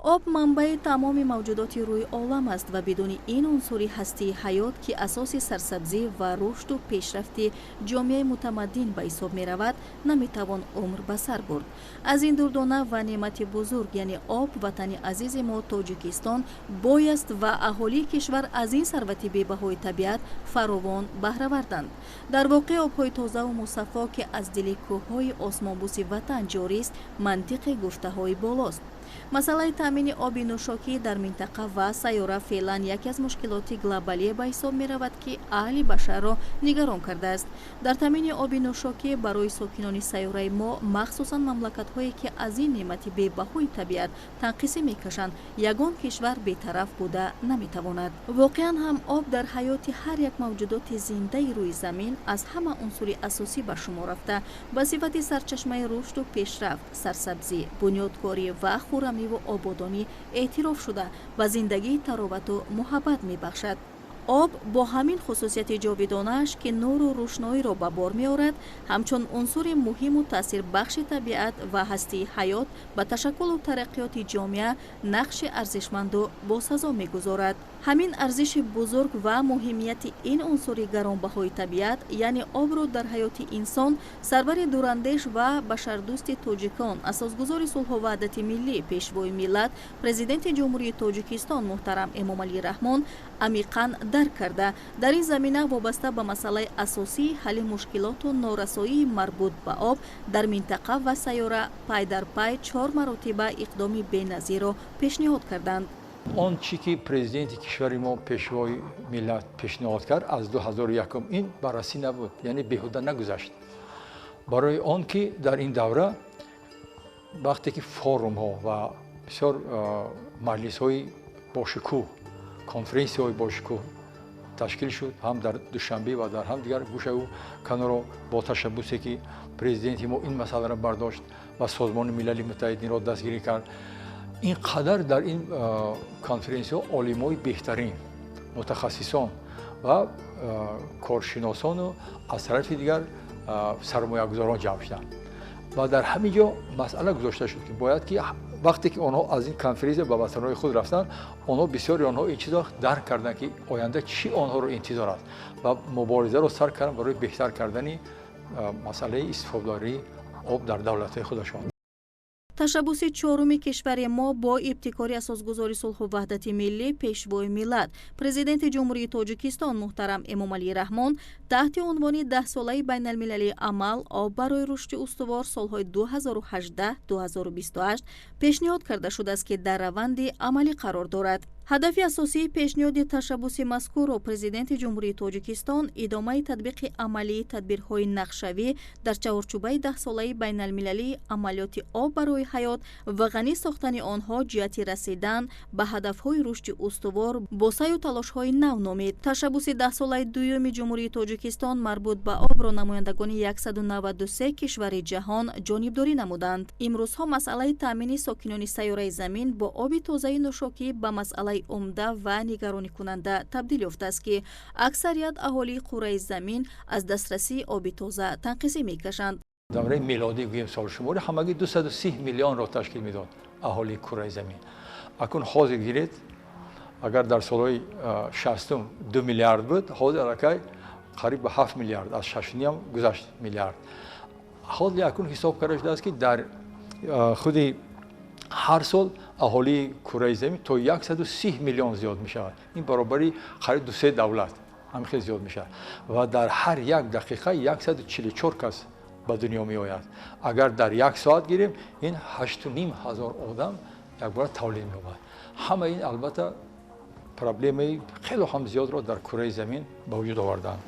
Об манбаи тамоми мавҷудоти рӯи олам аст ва бидуни ин унсури ҳастии ҳаёт, ки асоси сарсабзӣ ва рушду пешрафти ҷомеаи мутамаддин ба ҳисоб меравад, наметавон умр ба сар бурд. Аз ин дурдона ва неъмати бузург, яъне об, ватани азизи мо Тоҷикистон бояст ва аҳолии кишвар аз ин сарвати бебаҳои табиат фаровон баҳраварданд. Дар воқеъ, обҳои тозаву мусаффо, ки аз дили кӯҳҳои осмонбӯси ватан ҷорист, мантиқи гуфтаҳои болост. Масъалаи таъмини оби нӯшокӣ дар минтақа ва сайёра феълан яке аз мушкилоти глобалие ба ҳисоб меравад, ки аҳли башарро нигарон кардааст. Дар таъмини оби нӯшокӣ барои сокинони сайёраи мо, махсусан мамлакатҳое, ки аз ин неъмати бебаҳои табиат танқисӣ мекашанд, ягон кишвар бетараф буда наметавонад. Воқеан ҳам, об дар ҳаёти ҳар як мавҷудоти зиндаи рӯи замин аз ҳама унсури асосӣ ба шумор рафта, ба сифати сарчашмаи рушду пешрафт, сарсабзӣ, бунёдкорӣ ва хуррамиву ободонӣ эътироф шуда, ба зиндагии таровату муҳаббат мебахшад. Об бо ҳамин хусусияти ҷовидонааш, ки нуру рӯшноиро ба бор меорад, ҳамчун унсури муҳиму таъсирбахши табиат ва ҳастии ҳаёт ба ташаккулу тараққиёти ҷомеа нақши арзишманду босазо мегузорад. Ҳамин арзиши бузург ва муҳимияти ин унсури гаронбаҳои табиат, яъне обро дар ҳаёти инсон, сарвари дурандеш ва башардӯсти тоҷикон, асосгузори сулҳу ваҳдати миллӣ, Пешвои миллат, Президенти Ҷумҳурии Тоҷикистон муҳтарам Эмомалӣ Раҳмон амиқан дарк карда, дар ин замина вобаста ба масъалаи асосии ҳалли мушкилоту норасоии марбут ба об дар минтақа ва сайёра пай дар пай чор маротиба иқдоми беназирро пешниҳод карданд. Он чӣ ки президенти кишвари мо, Пешвои миллат пешниҳод кард аз 2001, ин баррасӣ набуд, яъне беҳуда нагузашт. Барои он ки дар ин давра, вақте ки форумҳо ва бисёр маҷлисҳои бошукӯҳ, конференсияҳои бошукӯҳ ташкил шуд ҳам дар Душанбе ва дар ҳам дигар гӯшаву каноро, бо ташаббусе ки президенти мо ин масъаларо бардошт ва Созмони Милали Муттаҳидинро дастгирӣ кард, ин қадар дар ин конференсияҳо олимои беҳтарин, мутахассисон ва коршиносону аз тарафи дигар сармоягузорон ҷамъ шуданд ва дар ҳамин ҷо масъала гузошта шуд, ки бояд ки вақте ки онҳо аз ин конференсия ба ватанҳои худ рафтанд, онҳо, бисёри онҳо ин чизро дарк карданд, ки оянда чӣ онҳоро интизор аст, ва муборизаро сар карданд барои беҳтар кардани масъалаи истифодабарии об дар давлатҳои худашон. Ташаббуси чоруми кишвари мо бо ибтикори асосгузори сулҳу ваҳдати миллӣ, Пешвои миллат, Президенти Ҷумҳурии Тоҷикистон муҳтарам Эмомалӣ Раҳмон таҳти унвони Даҳсолаи байналмилалии амал «Об барои рушди устувор солҳои 2018-2028» пешниҳод карда шудааст, ки дар раванди амалӣ қарор дорад. Ҳадафи асосии пешниҳоди ташаббуси мазкурро Президенти Ҷумҳурии Тоҷикистон идомаи татбиқи амалии тадбирҳои нақшавӣ дар чаҳорчӯбаи Даҳсолаи байналмилалии амалиёти «Об барои ҳаёт» ва ғанӣ сохтани онҳо ҷиҳати расидан ба ҳадафҳои рушди устувор бо саъю талошҳои нав номид. Ташаббуси даҳсолаи дуюми Ҷумҳурии Тоҷикистон марбут ба обро намояндагони 193 кишвари ҷаҳон ҷонибдорӣ намуданд. Имрӯзҳо масъалаи таъмини сокинони сайёраи Замин бо оби тозаи нӯшокӣ ба масъалаи умда ва нигаронӣкунанда табдил ёфтааст, ки аксарият аҳолии қурраи замин аз дастрасии оби тоза танқисӣ мекашанд. Давраи мелодӣ гӯем, солшуморӣ, ҳамагӣ 230 миллионро ташкил медод аҳолии курраи замин. Акун ҳозир гиред, агар дар солҳои 60-ум 2 миллиард буд, ҳозир аллакай қариб ба 7 миллиард, аз шашниам гузашт миллиард. Ҳозир акун ҳисоб карда шудааст, ки дар худи ҳар сол аҳолии курраи замин то 130 миллион зиёд мешавад. Ин баробари қариб дусе давлат ҳамин хел зиёд мешавад ва дар ҳар як дақиқа 144 кас ба дунё меояд. Агар дар як соат гирем, ин 8,5 ҳазор одам якбора тавлид меёбад. Ҳама ин, албатта, проблемаи хело ҳам зиёдро дар курраи замин ба вуҷуд оварданд.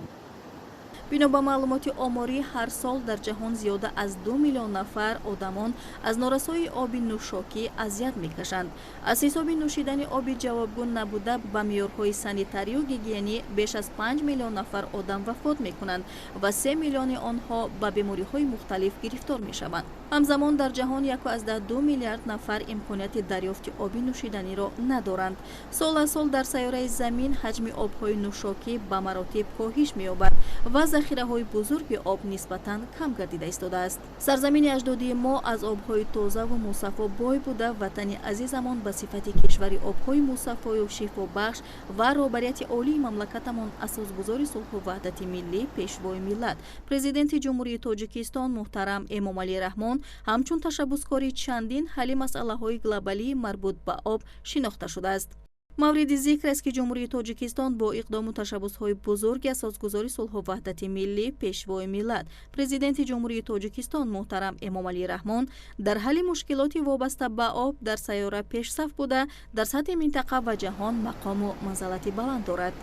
Бино ба маълумоти оморӣ, ҳар сол дар ҷаҳон зиёда аз 2 миллион нафар одамон аз норасоии оби нӯшокӣ азият мекашанд. Аз ҳисоби нӯшидани оби ҷавобгӯ набуда ба меъёрҳои санитарию гигиенӣ беш аз 5 миллион нафар одам вафот мекунанд ва 3 миллиони онҳо ба бемориҳои мухталиф гирифтор мешаванд. Ҳамзамон дар ҷаҳон 1,2 миллиард нафар имконияти дарёфти оби нӯшиданиро надоранд. Сол аз сол дар сайёраи Замин ҳаҷми обҳои нӯшокӣ ба маротиб коҳиш меёбад ва захираҳои бузурги об нисбатан кам гардида истодааст. Сарзамини аҷдодии мо аз обҳои тозаву мусаффо бой буда, ватани азизамон ба сифати кишвари обҳои мусаффою шифобахш ва роҳбарияти олии мамлакатамон, асосгузори сулҳу ваҳдати миллӣ, Пешвои миллат, Президенти Ҷумҳурии Тоҷикистон муҳтарам Эмомалӣ Раҳмон ҳамчун ташаббускори чандин ҳалли масъалаҳои глобалии марбут ба об шинохта шудааст. Мавриди зикр аст, ки Ҷумҳурии Тоҷикистон бо иқдому ташаббусҳои бузурги асосгузори сулҳу ваҳдати миллӣ, Пешвои миллат, Президенти Ҷумҳурии Тоҷикистон муҳтарам Эмомалӣ Раҳмон дар ҳалли мушкилоти вобаста ба об дар сайёра пешсаф буда, дар сатҳи минтақа ва ҷаҳон мақому манзалати баланд дорад.